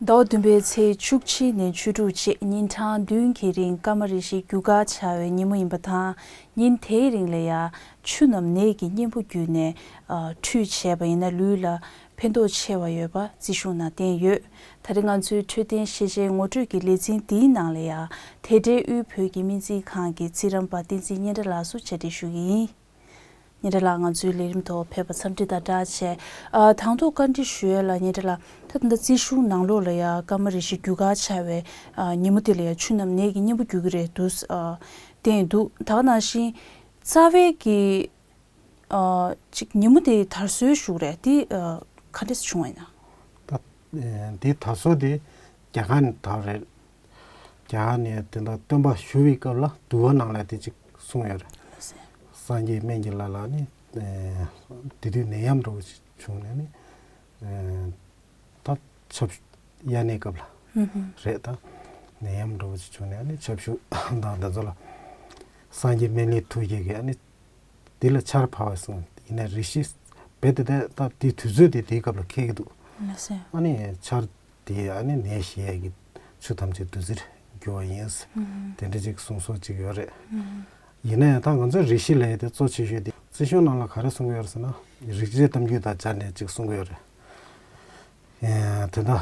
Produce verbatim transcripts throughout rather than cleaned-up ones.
ཟླ་བ་བདུན་པའི་ཚེས་བཅུ་གཅིག་ནས་བཅུ་དྲུག་བཅས་ཉིན་གྲངས་བདུན་གྱི་རིང་སྐར་མ་རེ་བཞིན་རྒྱུ་སྐར་འཆར་བའི་ཉིན་མོ་ཡིན་པ་དང་། ཉིན་དེའི་རིང་ལ་ཡང་ཆུ་རྣམས་ནད་ཀྱི་གཉེན་པོ་བརྒྱུད་ནས་ཁྲུས་བྱས་པ་ཡིན་ན་ལུས་ལ་ཕན་ཐོགས་ཆེ་བ་ཡོད་པ་རྩིས་གཞུང་ནང་བསྟན་ཡོད། ད་རེས་ང་ཚོའི་འཕྲོད་བསྟེན་ཤེས་བྱའི་ངོ་སྤྲོད་ཀྱི་ལེ་ཚན་འདིའི་ནང་ལ་ཡང་དེ་འབྲེལ་དབུས་བོད་ཀྱི་སྨན་རྩིས་ཁང་གི་རྩིས་རམས་པ་བསྟན་འཛིན་སྙན་གྲགས་ལགས་སུ་བཅར་འདྲི་ཞུ་གི་ཡིན། སྙན་གྲགས་ལགས། ང་ཚོའི་ལས་རིམ་ཐོག་ཕེབས་པ་འཚམས་འདྲི་དང་སྦྲགས་བྱས། ཨ། དང་ཐོག་བཀའ་འདྲི་ཞུ་ཡས་ལ་སྙན་གྲགས་ལགས། ད་ལྟ་རྩིས་གཞུང་ནང་ལོགས་ལ་ཡང་སྐར་མ་རེ་བཞིན་རྒྱུ་སྐར་འཆར་བའི་ཨ་ཉིན་མོ་དེ་ལ་ཡང་ཆུ་རྣམས་ནད་ཀྱི་གཉེན་པོ་འགྱུར་གྱི་རེད་འདུག་ཨ། བསྟན་འདུག་ད་ག་ནང་བཞིན་རྩ་བའི་གི་ཨ་ཅིག་ཉིན་མོ་དེ་དར་སྲོལ་ཞུ་གི་རེད་དེ། ཨ། ག་འདྲས་བྱུང་བ་ཡིན་ན། ད་ཨེ་འདི་དར་སྲོལ་དེ་རྒྱ་གར་ནས་དར་བ་རེད། རྒྱ་གར་ནས་དེ་འདྲ་སྟོན་པ་བཞུགས་པའི་སྐབས་ལ་འདུལ་བ་ནང་ལ་དེ་གཅིག་གསུངས་ཡོད་རེད། ལགས་སོ། སངས་རྒྱས་སྨན་གྱི་བླ་ལ་ནི་ཨེ་དེ་དུས་ནད་ཡམས་འདྲ་བོ་ཞིག་བྱུང་ནས་ནི་ཨེ་ད་ཆབ་དབྱར་གནས་སྐབས་ལ་ཧུམ་ཧུམ། རེད། ད་ནད་ཡམས་འདྲ་བོ་ཞིག་བྱུང་ནས་ནི་ཆབ་ཞུ་དང་དེ་ཚོ་ལ་སངས་རྒྱས་སྨན་བླའི་ཐུགས་བསྐྱེད་ཀྱིས་ནི་དེ་ལ་ཆར་ཕབ་པ་སོང་། ཡིན་ནའི་རེ་ཞིག་རྦད་དེ་ད་དེ་དུས་ཚོད་དེ་དེའི་སྐབས་ལ་འཁེལ་གྱི་འདུག་ལགས་སོ། ཨ་ནི་ཆར་དེ་ཨ་ནི་ནད་ཞི་ཡས་ཀྱི་ཆུ་ཐམས་ཅད་བདུད་རྩིར་གྱུར་པ་ཡིན། ཨུམ། དེ་འདྲ་ཅིག་གསུང་སྲོལ་ཅིག་ཡོད་རེད། ཨུམ། ཡིན་ན་ཡང་ད་ང་ཚོའི་རེ་ཞིག་ལབ་ཡས་དེ་གཙོ་ཆེ་ཤོས་དེ་རྩིས་གཞུང་ནང་ལ་ག་རེ་གསུང་གི་ཡོད་རེད་ཟེར་ན། རིག་བྱེད་གཏམ་རྒྱུད་དང་སྦྱར་ནས་ཅིག་གསུང་གི་ཡོད་རེད། ཨེ་དེ་འདྲ་ཨ་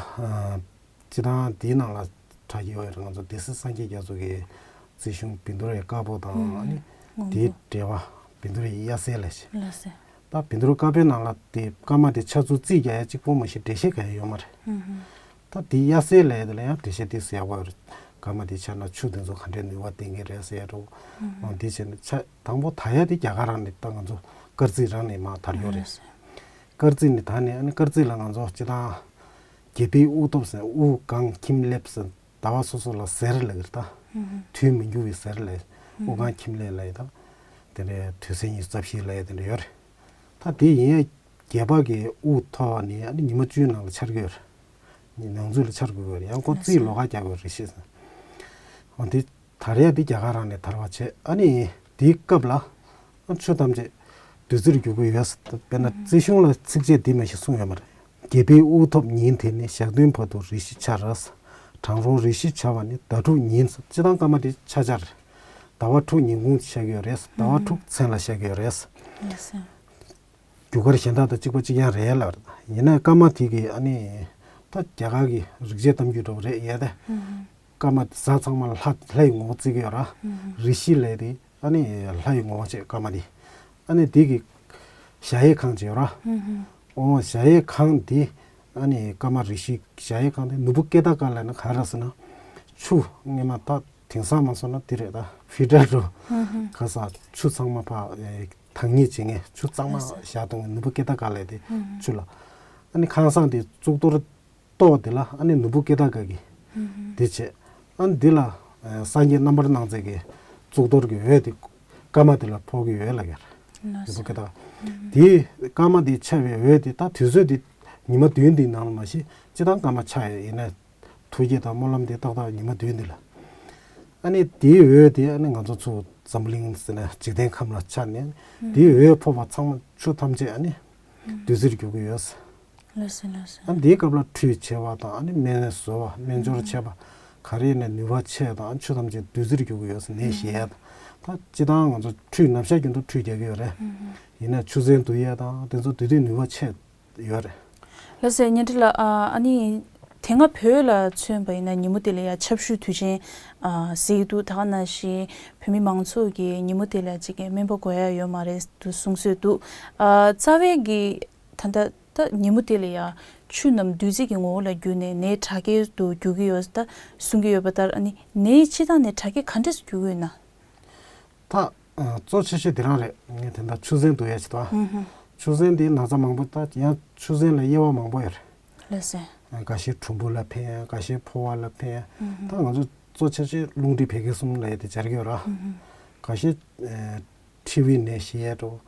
སྤྱིར་བཏང་དེའི་ནང་ལ་གྲགས་ཀྱི་ཡོད་རེད། ང་ཚོ་སྡེ་སྲིད་སངས་རྒྱས་རྒྱ་མཚོ་གི་རྩིས་གཞུང་བཻ་ཌཱུརྱ་དཀར་པོ་དང་། ཨ་ནི་དེའི་འགྲེལ་པ་བཻ་ཌཱུརྱ་དབྱར་གསལ་ལབ་ཅིག་ལགས་སོ། ད་བཻ་ཌཱུརྱ་དཀར་པོའི་ནང་ལ་དེ་སྐར་མ་དེ་འཆར་ཚུལ་རྩིས་རྒྱག་ཡ་གཅིག་པོ་མ་གཏོགས་འགྲེལ་བཤད་གང་ཡང་ཡོད་མ་རེད། ད་དེ་དབྱར་གསལ་ལབ་ཡ་དེ་ལ་ཡང་འགྲེལ་བཤད་ཏོག་ཙམ་ཡག་པོ་ཡོད་རེད། སྐར་མ་དེ་འཆར་ན་ཆུ་དེ་ཚོ་ག་འདྲའི་ནུས་པ་ལྡན་གྱི་རེད་ཟེར་ཡ་འདྲ་བོ། འོ་འདི་བྱས་ནས་ཆ་དང་པོ་དར་ཡ་དེ་རྒྱ་གར་རང་ནས། ད་ང་ཚོ་སྐར་རྩིས་རང་ནས་མར་དར་ཡོད་རེད། ལགས་སོ། སྐར་རྩིས་ནས་དར་ནས། ཨ་ནི་སྐར་རྩིས་ལ་ང་ཚོ་སྤྱིར་བཏང་རྒྱལ་པོའི་དབུ་ཐོབ་ཟེར། དབུ་གང་ཁྱིམ་སླེབས་ཟེར། ཟླ་བ་སོ་སོ་ལ་ཟེར་ལབ་ཀྱི་རེད་ད། ཧུམ་ཧུམ། དུས་མི་འགྱུར་བའི་ཟེར་ལབ། ཧུམ། དབུ་གང་ཁྱིམ་སླེབས་ལབ་ཡ་ད། དེ་འདྲའི་དུས་ཟེར་ཉི་ཤུ་རྩ་བཞི་ལབ་ཡ་དེ་འདྲ་ཡོད་རེད། ད་དེ་ཡིན་ཡ་རྒྱལ་པོ་གི་དབུ་ཐོབ་པ་ནི་ཨ་ནི་ཉི་མ་བཅུའི་ནང་ལ་འཆར་གྱི་ཡོད་རེད། ནང་ཚུད་ལ་འཆར་དགོས་ཀྱི་ཡོད་རེད། ཡང་ཁོ་རྩིས་ལོགས་ཀ་རྒྱག་དགོས་རེད་ཤེས་སོང་། འོ་དེ་དར་ཡ་དེ་རྒྱ་གར་རང་ནས་དར་བ་བྱས། ཨ་ནི་དེའི་སྐབས་ལ་ཆུ་ཐམས་ཅད་བདུད་རྩིར་འགྱུར་གྱི་ཡོད་ཟེར། དཔེར་ན་རྩིས་གཞུང་ལ་ཚིགས་བཅད་འདི་མ་གཞི་གསུངས་ཡོད་མ་རེད། རྒྱལ་པོའི་དབུ་ཐོབ་ཉིན་དེ་ནི། ཞག་བདུན་བར་དུ་རེ་ཞིག་འཆར། གྲང་རོང་རེ་ཞིག་འཆར་བ་ནི་ཟླ་དྲུག་ཉིན། སྤྱིར་བཏང་སྐར་མ་དེ་ཆ་འཆར་རེད། ཟླ་བ་དྲུག་ཉིན་གུང་ཆགས་ཀྱི་ཡོད་རེད། ཟླ་བ་དྲུག་མཚན་ལ་ཆགས་ཀྱི་ཡོད་རེད། ལགས་སོ། རྒྱུ་སྐར་གཞན་དག་དང་གཅིག་པ་གཅིག་རྐྱང་རེད་ལབ་རེད། ཡིན་ནའི་སྐར་མ་དེ་གི་ཨ་ནི་ད་རྒྱ་གར་གྱི་རིག་བྱེད་གཏམ་རྒྱུད་འདྲ་བོ་རེད་ཡ་དེ། ཧུམ་ཧུམ། སྐར་མ་གཟའ་ཚང་མ་ལ་ལྷ་ལྷའི་ངོ་བོ་བརྩི་གི་ཡོད་ར། ཧུམ་ཧུམ། རེ་ཞིག་ལབ་དེ་ཨ་ནི་ལྷའི་ངོ་བོ་བྱས་སྐར་མ་དེ། ཨ་ནི་དེ་གི་གཞལ་ཡས་ཁང་ཅིག་ཡོད་ར། ཧུམ་ཧུམ། འོ་གཞལ་ཡས་ཁང་དེ་ཨ་ནི་སྐར་མ་རེ་ཞིག་གཞལ་ཡས་ཁང་དེ་ནོར་བུ་སྐེ་ཐག་དཀར་ལབ་ན་ག་རེ་ཟེར་ན། ཆུ་སྔོན་མ་ད་དེང་སང་མ་སོང་ན་དེ་རེད་ད། ཕི་ལ་ཊར་འདྲ་བོ། ཧུམ་ཧུམ། ག་ས་ཆུ་ཚང་མ་ཕར་ཨེ་དྭངས་སྙིགས་བྱེད་མཁན། ཆུ་གཙང་མ་ལགས་སོ། བཞག་གཏོང་མཁན་ནོར་བུ་སྐེ་ཐག་དཀར་ལབ་དེ། ཧུམ་ཧུམ། ཆུ་ལ། ཨ་ནི་ཁང་བཟང་དེ་གཙུག་ཏོར་ཏོག་དེ་ལ་ཨ་ནི་ནོར་བུ་སྐེ་ཐག་དཀར་གྱི་ཧུམ་ཧུམ། དེ་བྱས། ཨ་ནི་འདི་ལ་ཨེ་སངས་རྒྱས་རྣམ་པར་སྣང་མཛད་ཀྱི་གཙུག་ཏོར་གྱི་འོད་དེ་སྐར་མ་དེ་ལ་ཕོག་གི་ཡོད་ལབ་ཀྱི་རེད། ལགས་སོ། ནོར་བུ་སྐེ་ཐག་ཧུམ་ཧུམ། དེའི་སྐར་མ་དེ་འཆར་བའི་འོད་དེ་ད་དུས་ཚོད་དེ་ཉི་མ་བདུན་དེའི་ནང་ལ་མ་གཞི་སྤྱིར་བཏང་སྐར་མ་འཆར་ཡ་ཡིན་ན། ཐུགས་བསྐྱེད་དང་སྨོན་ལམ་དེ་ཏག་ཏག་ཉི་མ་བདུན་འདི་ལ། ཨ་ནི་དེའི་འོད་དེ་ཨ་ནི་ང་ཚོ་ཚུར་འཛམ་བུ་གླིང་ཟེར་ན་འཇིག་རྟེན་ཁམས་ལ་འཆར་ནས། ཨ་ནི་དེའི་འོད་ཕོག་པ་ཚང་མ་ཆུ་ཐམས་ཅད་ཨ་ནི་བདུད་རྩིར་འགྱུར་གྱི་ཡོད་ཟེར། ལགས་སོ་ལགས་སོ། ཨ་ནི་དེའི་སྐབས་ལ་ཁྲུས་བྱེད་པ་དང་། ཨ་ནི་སྨན་བཟོ་བ། སྨན་སྦྱོར་བྱེད་པ། ག་རེ་ཡིན་ན་ནུས་པ་ཆེ་དང་། ཆུ་ཐམས་ཅད་བདུད་རྩིར་འགྱུར་གྱི་ཡོད་ཟེར། ནད་ཞི་ཡས་དང་། ད་སྤྱིར་བཏང་ང་ཚོ་ཁྲུས་ནམ་ཞག་རྒྱུན་དུ་ཁྲུས་རྒྱག་གི་ཡོད་རེད། ཡིན་ན་ཆུ་སྲིན་བསྡུ་ཡས་དང་དེ་ཚོ་དེ་དུས་ནུས་པ་ཆེ། ཡོད་རེད། ལགས་སོ། སྙན་གྲགས་ལགས། ཨ་ནི་དེ་སྔ་བོད་ལ་མཚོན་པ་ཡིན་ན་ཉིན་མོ་དེ་ལ་ཡ་ཆབ་ཞུའི་དུས་ཆེན་ཟེར་གྱི་འདུག་ད་ག་ནང་བཞིན་བོད་མི་མང་ཚོགས་ཀྱིས་ཉིན་མོ་དེ་ལ་ཅིག་སྨན་པ་དགོས་ཡ་ཡོད་མ་རེད་འདུག་གསུང་སྲོལ་འདུག་རྩ་བའི་གི་ད་ལྟ་ད་ཉིན་མོ་དེ་ལ་ཡ་ཆུ་རྣམས་བདུད་རྩི་གི་ངོ་བོ་ལ་གྱུར་ནས་ནད་དྲག་སྐྱེད་དུ་འགྱུར་གྱི་ཡོད་ད་གསུང་གི་ཡོད་པ་ལྟར། ཨ་ནི་ནད་སྤྱིར་བཏང་ནས་དྲག་སྐྱེད་ག་འདྲས་སུ་འགྱུར་གྱི་ཡོད་ན། ད་གཙོ་ཆེ་ཤོས་དེ་རང་རེད། ངས་དེ་འདྲ་ཆུ་སྲིན་བསྡུ་ཡ་ཞིག་དང་། ཧུམ་ཧུམ། ཆུ་སྲིན་དེ་ན་ཚ་མང་པོ། ད་ཡང་ཆུ་སྲིན་ལ་དབྱེ་བ་མང་པོ་ཡོད་རེད། ལགས་སོ། འགའ་ཤས་གྲུམ་བུ་ལ་ཕན། འགའ་ཤས་ཕོ་བ་ལ་ཕན། ཧུམ་ཧུམ། ད་ང་ཚོ་གཙོ་ཆེ་ཤོས་རླུང་མཁྲིས་བད་ཀན་གསུམ་ལ་ཡ་དེ་སྦྱར་གྱི་ཡོད་ར། ཧུམ་ཧུམ། འགའ་ཤས་མཁྲིས་པའི་ནད་ཞི་ཡས་འདྲ་བོ་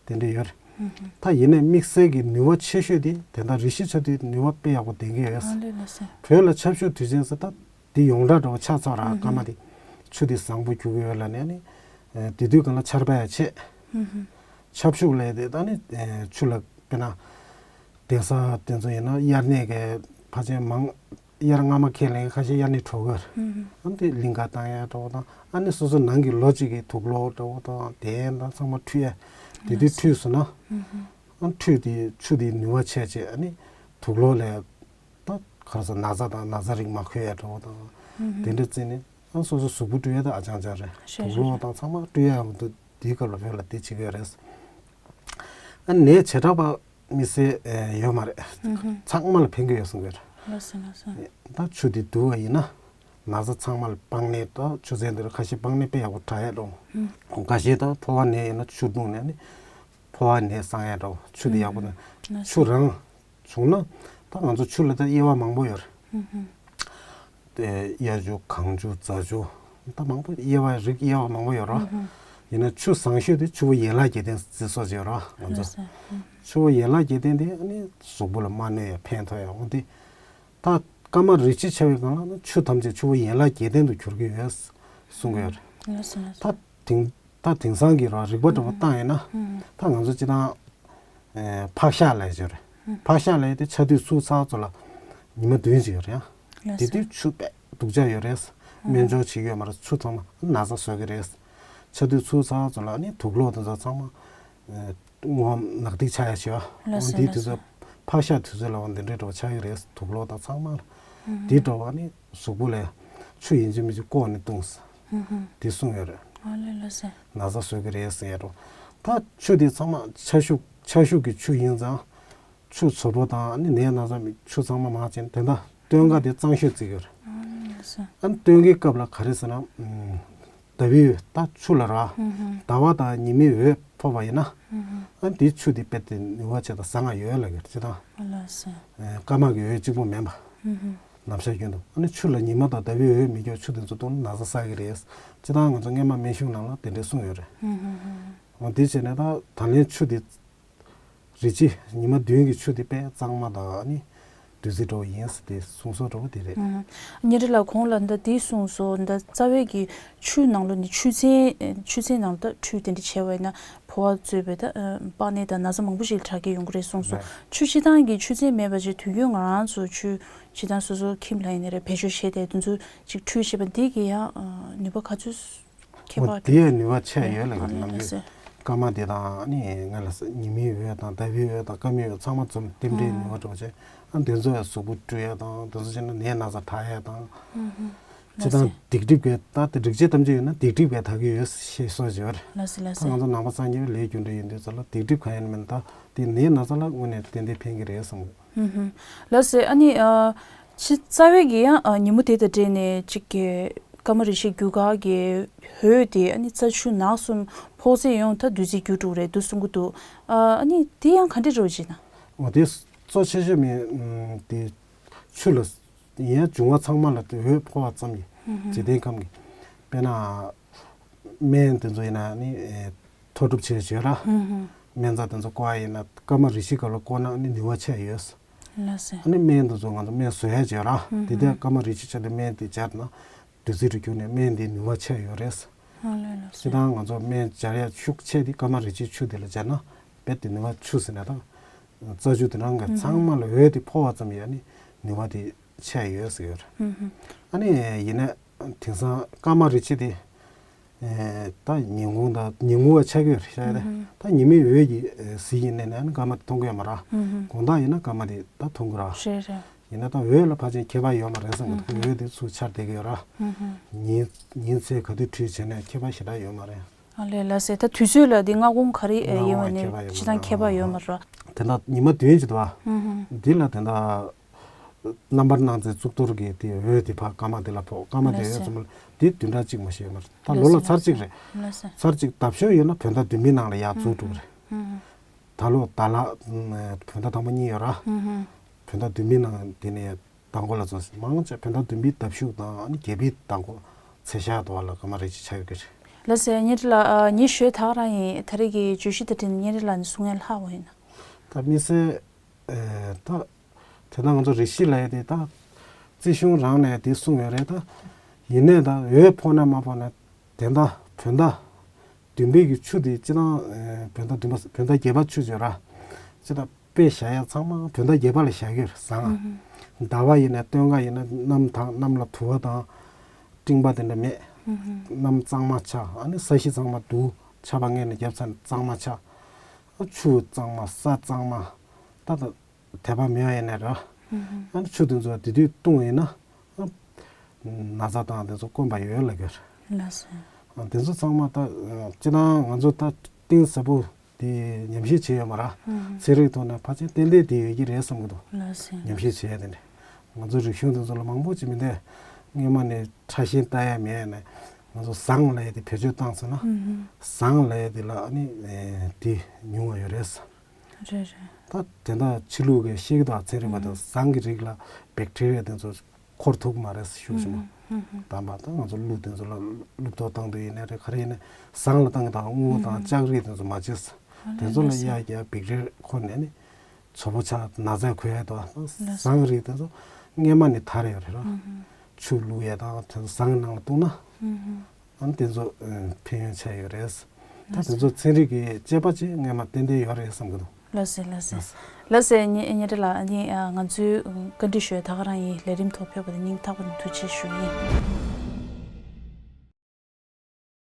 དེ་འདྲ་ཡོད་རེད། ཧུམ་ཧུམ། ད་ཡིན་ནའི་དམིགས་བསལ་གྱི་ནུས་པ་ཆེ་ཤོས་དེ་དེ་འདྲ་རེ་ཞིག་ཆགས་དུས་ནུས་པ་དཔེ་ཡག་པོ་ལྡན་གྱི་ཡོད། ཨ་ལས་ལགས་སོ། བོད་ལ་ཆབ་ཞུ་དུས་ཆེན་ཟེར་ད། འདི་ཡོངས་གྲགས་འདྲ་བོ་ཆགས་ཚར་ར། ཨུ་ཧུ། སྐར་མ་འདི་ཆུ་འདི་བཟང་པོ་རྒྱུག་གི་ཡོད་ལབ་ནས་ནི། ཨེ་དེ་དུས་སྒང་ལ་ཆར་པ་ཡང་ཆད། ཨུ་ཧུ། ཆབ་ཤུགས་ལས་དེ་ད་ནི་ཨེ་ཆུ་ལ་དཔེར་ན་གདན་ས་དེ་ཚོ་ཡིན་ན་དབྱར་གནས་ཀྱི་ཕལ་ཆེར་མང་ དབྱར་སྔ་མ་ཁས་ལེན་ཁ་ཤས་དབྱར་གནས་གྲོལ་གི་ཡོད་རེད། ཨ་ནི་དེ་གླིང་ག་བཏང་ཡ་འདྲ་བོ་དང་ཨ་ནི་སོ་སོ་ནང་གི་ལོ་གཅིག་གི་དུག་ལོག་འདྲ་བོ་དང་དེ་དང་ཚང་མ་འཁྲུད་ཡ་དེ་དུས་འཁྲུད་སོང་ན་ཨ་འཁྲུད་དེ་ཆུ་དེའི་ནུས་པ་ཆེ་ཆེ་ཨ་ནི་དུག་ལོག་ལས། ད་ག་རེ་ཟེར་ན་ཚ་དང་ན་ཚ་རིགས་མ་འཁོད་ཡ་འདྲ་བོ་དང་དེ་འདྲ་བརྩིས་ནས་ཨ་སོ་སོ་གཟུགས་པོ་བཀྲུ་ཡ་ད་ཨ་ཅང་ཅང་རེད། དུག་ལོག་དང་ཚང་མ་བཀྲུ་ཡ་ཡོང་དུས་དེའི་སྐབས་ལ་བོད་ལ་དེ་བྱེད་ཀྱི་ཡོད་རེད། ཨ་ནད་བྱེ་བྲག་པ་མི་སེར་ཡོད་མ་རེད། ཚང་མ་ལ་ཕན་གྱི་ཡོད་གསུང་གི་ཡོད་རེད། ལགས་སོ་ལགས་སོ། ད་ཆུ་དེ་བསྡུ་བ་ཡིན་ན་ན་ཚ་ཚང་མ་ལ་སྤང་ནད་ད་ཆུ་ཚན་འདི་རུ་ཁ་ཤས་སྤང་ནད་དཔེ་ཡག་པོ་དྲག་ཡ་འགྲོ། འགའ་ཤས་ད་ཕོ་བ་ནད་ཡིན་ན་ཆུ་བླུགས་ནས་ནི་ཕོ་བ་ནད་སངས་ཡ་འགྲོ་ཆུ་དེ་ཡག་པོ་ནས་ཆུ་རང་། བྱུང་ན་ད་ང་ཚོ་ཆུ་ལ་ད་དབྱེ་བ་མང་པོ་ཡོད་རེད། དེ་གཡའ་ཆུ་གངས་ཆུ་རྫ་ཆུ་ད་མང་པོ་དབྱེ་བ་རིགས་དབྱེ་བ་མང་པོ་ཡོད་རེད། ཡིན་ན་ཆུ་བཟང་ཤོས་དེ་ཆུ་བོ་ཡན་ལག་བརྒྱད་ལྡན་ཟེར་སོགས་ཡོད་རེད་ང་ཚོ། ཆུ་བོ་ཡན་ལག་བརྒྱད་ལྡན་དེ་ཨ་ནི་གཟུགས་པོ་ལ་མ་གནོད་ཡ་ཕན་ཐོགས་ཡ་འོ་དེ། ད་སྐར་མ་རེ་གཅིག་ཆགས་པའི་སྒང་ལ་ཆུ་ཐམས་ཅད་ཆུ་བོ་ཡན་ལག་བརྒྱད་ལྡན་དུ་གྱུར་གྱི་ཡོད་གསུང་གི་ཡོད་རེད། ད་དེང་ད་དེང་སང་གི་རིག་པ་འདྲ་བོ་བཏང་ཡིན་ན་ད་ང་ཚོ་སྤྱིར་བཏང་ཨེ་ཕག་ཤ་ལབ་ཡ་ཅིག་ཡོད་རེད། ཕག་ཤ་ལབ་ཡ་དེ་ཆར་དུས་ཚུགས་ཚར་ཚོ་ལ་ཉི་མ་བདུན་ཅིག་ཡོད་རེད་ཡ། དེ་དུས་ཆུ་དཔེ་སྡུག་ཅག་ཡོད་རེད། སྨན་སྦྱོར་བྱེད་ཀྱི་ཡོད་མ་རེད་ཆུ་ཚང་མ་ན་ཚ་བཟོ་གི་རེད། ཆར་དུས་ཚུགས་ཚར་ཚོ་ལ་ནི་དུག་ལོག་དེ་ཚོ་ཚང་མ་ཨེ་སྔོ་ནག་ཐིག་ཆགས་ཡ་ཆེ་བ། འོ་འདིའི་དུས་ཚོད་ཕག་ཤ་དུས་ཚོད་ལ་འོ་འདི་འདྲའི་འགྲོ་ཆགས་ཀྱི་རེད་དུག་ལོག་དང་ཚང་མ་དེ་འགྲོ་བ་ནི་གཟུགས་པོ་ལས་ཆུ་ཡིན་གཅིག་མིན་གཅིག་བཀོག་ནས་བཏུང་ཟེར། དེ་གསུངས་ཡོད་རེད། ཨ་ལེ་ལགས་སེ། ན་ཚ་བཟོ་གི་རེད་ཟེར་ཡ་འགྲོ། ད་ཆུ་དེ་ཚང་མ་ཆར་ཤུགས་ཆར་ཤུགས་ཀྱི་ཆུ་ཡིན་ཙང་ཆུ་ཚོ་བོ་དང་ནི་ནད་ན་ཚ་མི་ཆུ་ཚང་མ་མང་ཆེན་དེ་འདྲ་སྟོན་ཀ་དེ་གཙང་ཤོས་བརྩི་གི་ཡོད་རེད། ཨ་ལེ་ལགས་སེ། ཨ་ནི་སྟོན་ཀའི་སྐབས་ལ་ག་རེ་ཟེར་ན། ཟླ་བའི་འོད་ད་ཆུ་ལ་ར། ཟླ་བ་དང་ཉི་མའི་འོད་ཕོག་པ་ཡིན་ན། ཨ་འདིའི་ཆུ་འདི་དཔེ་དེ་ནུས་པ་ཆེ་དང་བཟང་ང་ཡོད་ལ་གི་ཅི་དང་། ཨ་ལགས་སོ། སྐར་མ་གི་འོད་གཅིག་པོ་མིན་པ། ནམ་ཞག་རྒྱུན་དུ་ཨ་ནི་ཆུ་ལ་ཉི་མ་དང་ཟླ་བའི་འོད་མི་འགྱུར་ཆུ་དེ་ཚོ་བཏུང་ན་ན་ཚ་བསགས་ཀྱི་རེད། ཅི་དང་ང་ཚོ་སྔས་མ་སྨན་གཞུང་ནང་ལ་དེ་འདྲས་གསུངས་ཡོད་རེད། འོ་དེ་བྱས་ནས་ད་ད་ལན་ཆུ་དེ། རེ་ཆེ་ཉི་མ་བདུན་གྱི་ཆུ་དེ་དཔེ་གཙང་མ་དང་ནི་བདུད་རྩི་འདྲ་བོ་ཡིན་ཟེར་ཏེ་གསུངས་སོ་འདྲ་བོ་དེ་རེད། ཨུམ། ཉེ་འབྲེལ་ལགས་གོང་ལ་འདི་དེ་གསུངས་སོ་འདི་རྩ་བའི་གི་ཆུ་ནང་ལོ་ནི་ཆུ་ཚན་ཆུ་ཚན་ནང་ལ་ད་ཁྲུས་དེ་འདྲ་བྱས་པ་ཡིན་ན་ཕོ་བ་གཙོས་པའི་ད་པགས་ནད་དང་ན་ཚ་མང་པོ་ཞིག་དྲག་གི་ཡོང་གི་རེད་གསུངས་སོ། ཆུ་སྤྱི་བཏང་གི་ཆུ་ཚན་མེད་པ་ཅིག་དུས་རྒྱུན་ང་རང་ཚོ་ཆུ་སྤྱི་བཏང་སོ་སོ་ཁྱིམ་ལ་ཡིན་ན་རེད་བེད་སྤྱོད་བྱས་ཏེ་དེ་ཚོ་ཅིག་ཁྲུས་བྱས་པ་འདི་གི་ཡང་ནུས་པ་ག་ཚོད། ཁྱད་པར་འོ་དེ་ཡང་ནུས་པ་ཆེ་ཡོད་ལ་ཨ་ནི་ནམ་ལགས་རྒྱུན་སེ། སྐར་མ་དེ་དང་ཨ་ནི་ང་ལ་ཉི་མའི་འོད་དང་ཟླ་བའི་འོད་དང་སྐར་མའི་འོད་ཚང་མ་འཛོམས་རྟེན་འབྲེལ་ནུས་པ་འགྲོ་བྱས་ཨ་དེ་ཚོ་ཡང་གཟུགས་པོ་བཀྲུ་ཡ་དང་དེ་ཚོ་བྱས་ན་ནད་ན་ཚ་དྲག་ཡ་དང་། ཅི་དང་སྡིག་སྒྲིབ་གས་ད་དེ་སྒྲིག་ཆས་ཐམས་ཅད་ཡོད་ན་སྡིག་སྒྲིབ་གས་དག་གི་ཡོད་ཞེས་སོགས་བརྗོད་རེད། ལགས་སེ་ལགས་ད་སེ། ང་ཚོ་ནང་པ་སངས་རྒྱས་པའི་ལས་རྒྱུ་འབྲས་ཡིན་དུས་ཚོད་ལ་སྡིག་སྒྲིབ་གང་ཡང་མེད་ན་ད་དེ་ནད་ན་ཚ་ལ་དངོས་གནས་ཏན་ཏན་ཕན་གི་རེད་བསམ་གི། ལགས་སེ་ཨ་ནི་ཕྱི་རྩ་བའི་གི་ཡང་ཉིན་མོ་དེ་དང་འབྲེལ་ནས་གཅིག་གི་སྐར་མ་རེ་ཆེ་རྒྱུ་སྐར་གི་འོད་དེ་ཨ་ནི་རྩ་ཆུ་ནག་གསུམ་ཕོག་ཚད་ཡོང་ད་བདུད་རྩི་རྒྱུ་དྲུག་རེད་འདུག་གསུང་གི་འདུག་ཨ་ནི་དེ་ཡང་ག་འདྲ་རེད་ཅེ་ན། འོ་དེ་གཙོ་ཆེ་ཤོས་མིན་དེ་ཆུ་ལ་ཡིན་ཡང་འབྱུང་བ་ཚང་མ་ལ་དེ་འོད་ཕོག་པ་ཙམ་གྱིས་འཇིག་རྟེན་ཁམས་ཀྱི་དཔེར་ན། སྨན་དེ་ཚོ་ཡིན་ན་ནི་མཐོ་སྒྲུབ་བྱས་བྱས་ར། སྨན་རྩྭ་དེ་ཚོ་བཀོག་ཡ་ཡིན་ན་སྐར་མ་རེ་ཆེ་ག་ལ་བཀོག་ན་ནི་ནུས་པ་ཆེ་ཡོད། ལགས་སེ། ཨ་ནི་སྨན་དེ་ཚོ་ང་ཚོ་སྨན་བཟོ་ཡ་བྱས་ར། དེ་དེ་སྐར་མ་རེ་ཆེ་ཆ་དེ་སྨན་དེ་སྦྱར་ན་བདུད་རྩི་རུ་གྱུར་ནས་སྨན་དེ་ནུས་པ་ཆེ་ཡོད་རེད། ཨ་ལས་ལགས་སེ། སྤྱིར་བཏང་ང་ཚོ་སྨན་སྦྱར་ཡ་ཤུགས་ཆེ་དེ་སྐར་མ་རེ་ཆེ་ཆུ་དེ་ལ་སྦྱར་ན་རྦད་དེ་ནུས་པ་ཆུ་ཟེར་ན་ད་རྩ་ཆུ་དེ་རང་གི་ཚང་མ་ལ་འོད་དེ་ཕོག་པ་ཙམ་ཡང་ནི་ནུས་པ་དེ་ཆེ་ཡོད་ཟེར་ཡོད་རེད། ཨ་ནི་ཡིན་ན། དེང་སང་སྐར་མ་རེ་ཆེ་དེ། ད་ཉིན་གུང་དང་ཉིན་གུང་བ་ཆགས་ཀྱི་ཡོད་རེད་ཤག་ཡ་དེ། ད་ཉི་མའི་འོད་ཀྱིས་གཟིགས་ཡིན་ནས་ནས་སྐར་མ་དེ་མཐོང་གི་ཡོད་མ་རེད། དགོང་དག་ཡིན་ན་སྐར་མ་དེ་ད་མཐོང་གི་རེད། རེད་རེད། ཡིན་ན་ད་འོད་ལ་ཕལ་ཆེར་ཁྱད་པར་ཡོད་མ་རེད་བསམ་གི་འདུག་འོད་དེ་ཚུར་འཆར་བསྡད་ཀྱི་ཡོད་རེད། ཉིན་ཉིན་མཚན་ག་དུས་འཕྲོད་བྱས་ནས་ཁྱད་པར་ཞེ་དྲག་ཡོད་མ་རེད། ཨ་ལས་ལགས་སེ་ད་དུས་ཚོད་ལ་དེ་སྔ་དགོང་ག་རེ་ཡིན་པ་ནས་སྤྱིར་བཏང་ཁྱད་པར་ཡོད་མ་རེད། དེ་འདྲ་ཉི་མ་བདུན་ཅིག་འདུག་བ། འདི་ལ་དེ་འདྲ། རྣམ་པར་སྣང་མཛད་གཙུག་ཏོར་གྱི་དེ་འོད་དེ་ཕར་སྐར་མ་དེ་ལ་ཕོག་སྐར་མ་དེ་ལགས་འོད་སོ། ཚང་མ་དེ་བདུན་ཕྲག་གཅིག་མ་ཤེས་མར་ད་ལོ་ལ་ཚར་གཅིག་རེད། ལགས་སོ། ཚར་གཅིག་ལྡབ་ཤོས་ཡོད་ན་བོད་ཟླ་བདུན་པའི་ནང་ལ་ཡར་འཛུགས་འགྲོ་གི་རེད། ད་ལོ་ད་ལ་བོད་ཟླ་དང་པོ་གཉིས་ཡོད་ར། བོད་ཟླ་བདུན་པའི་ནང་དེ་ནས་མདང་དགོང་ལ་འཛུགས་མང་ཆེ་བོད་ཟླ་བདུན་པའི་ལྡབ་ཤོས་དང་ཨ་ནི་བརྒྱད་པའི་མདང་དགོང་ཚེས་ཤར་དུ་བ་ལ་སྐར་མ་རེ་གཅིག་ཆགས་ཡོད་ཀྱི་རེད། ལགས་སོ་ཉེ་འབྲེལ་ལགས་ཉི་ཤོས་ད་ག་རང་ཡིན་ད་རེས་ཀྱི་བརྗོད་གཞི་དེ་དྲན་ཉེ་འབྲེལ་ལགས་ནས་གསུང་ཡ་ལྷག་པ་ཡིན་ན། ད་དམིགས་བསལ། ད། དེ་ན་ང་ཚོ་རེ་ཞིག་ལ་ཡ་དེ་ད། རྩིས་གཞུང་རང་ནས་དེ་གསུངས་ཡོད་རེད་ད། ཡིན་ནའི་ད་འོད་ཕོག་ན་མ་ཕོག་ན། དེ་ད་བོད་ཟླ། བདུན་པའི་གི་ཆུ་དེ་སྤྱི་དང་། བོད་ཟླ་བདུན་པ་བོད་ཟླ་བརྒྱད་པ་ཆུ་བརྗོད་ར། སྤྱི་ད། དཔེ་བཞག་ཡ་ཚང་མ་བོད་ཟླ་བརྒྱད་པ་ལ་བཞག་གི་ཡོད་རེད། ཟངས་ཟླ་བ་ཡིན་ན་སྟོན་ཁ་ཡིན་ན་གནམ་དྭངས། གནམ་ལ་དུ་བ་དང་སྤྲིན་པ་དེ་འདྲ་མེད། གནམ་གཙང་མ་ཆགས། ཨ་ནི་ས་གཞི་ཚང་མ་དུ་ཆར་པ་སྔོན་ནས་བརྒྱབ་ཚར་ནས་གཙང་མ་ཆགས། ཨ་ཆུ་གཙང་མ། ས་གཙང་མ། ད་ད་དད་པ་མེད་པ་ཡིན་ན་ར། ཨ་ནི་ཆུ་དེ་ཚོ་དེ་དུས་བཏུང་བ་ཡིན་ན། ཨ་ན་ཚ་དང་དེ་ཚོ་དཀོན་པ་ཡོད་ལབ་ཀྱི་ཡོད་རེད། ལགས་སོ། ཨ་དེ་ཚོ་ཚང་མ་ད་ཨ་སྤྱིར་བཏང་ང་ཚོ་ད་གཏིང་ཟབ་པོ་དེ་ཉམས་ཞིབ་བྱས་ཡོད་མ་རེད། ཨུམ། ཚན་རིག་ཐོག་ནས་ཕལ་ཆེར་ཏན་ཏན་དེ་ཡོད་ཀྱི་རེད་བསམ་གྱི་འདུག། ལགས་སོ། ཉམས་ཞིབ་བྱས་ཡ་དེ་འདྲ། ང་ཚོ་རིག་གཞུང་དེ་ཚོ་ལ་མང་པོ་ཅིག་མི་འདུག། སྔོན་མ་ནས་ཕྲ་ཞེན་ལྟ་ཡ་མེད་ནས་ང་ཚོ་ཟངས་ལབ་ཡ་དེ་བེད་སྤྱོད་བཏང་སོང་ན། ཨུམ། ཟངས་ལབ་ཡ་དེ་ལ་ཨ་ནི་ཨེ་དེ་ཉུང་བ་ཡོད་རེད། རེད་རེད། ད་དེ་འདྲ་ཕྱི་ལུགས་ཀྱི་ཤེས་ཀྱི་འདུག། ཚན་རིག་པ་དང་། ཨུམ། ཟངས་ཀྱི་རིགས་ལ་བེག་ཊི་རི་ཡ་དེ་ཚོ་འཁོར་ཐུབ་ཀྱི་མ་རེད། ཤུགས་ཆེན་པོ། ཨུམ། ཨུམ། དམ་པ་དང་ང་ཚོ་ལུག་དེ་ཚོ་ལ་བླུགས་ཐོག་བཏང་དུས་ཡིན་ནའི་རེད། ག་རེ་ཡིན་ནའི་ཟངས་ལ་བཏང་གི་དང་། དངུལ་དང་། ཨུམ། ལྕགས་རིགས་དེ་ཚོ་མ་བྱེད། ཨ་དེ་ཚོ་ལ། ལགས་སོ། ཡ་གི་བེག་ཊི་རི་ཡ་འཁོར་ནས་ནི་བྱོ་བོ་ཆགས། ན་ཚ་འགོས་ཡ་དང་། ལགས་སོ། ཟངས་རིགས་དེ་ཚོ་སྔོན་མ་ནས་དར་ཡོད་རེད་ར། ཨུམ། ཆུ་བླུགས་ཡ་དང་དེ་ཚོ་ཟངས་ནང་ལ་བཏུང་ན། ཨུམ། ཨ་ནི་དེ་ཚོ་ཨ་ཕན་ཡོན་ཆེ་ཡོད་རེད། ད་དེ་ཚོ་ཚན་རིག་གི་དཔྱད་པ་ཅིག་སྔོན་མ་ཏན་ཏན་ཡོད་རེད་བསམ་གྱི་འདུག། ལགས་སོ། ལགས་སོ། ལགས་སོ། ལགས་སོ། ཉེ་ཉེ་འདྲ་ལགས། ཨ་ནི་ཨ་ང་ཚོའི་བཀའ་འདྲི་ཞུ་ཡ་ད་ག་རང་ཡིན། ལས་རིམ་ཐོག་ཕེབས་པ་དེ་སྙིང་ཐག་པ་ནས་ཐུགས་རྗེ་ཆེ་ཞུ་ཡིན།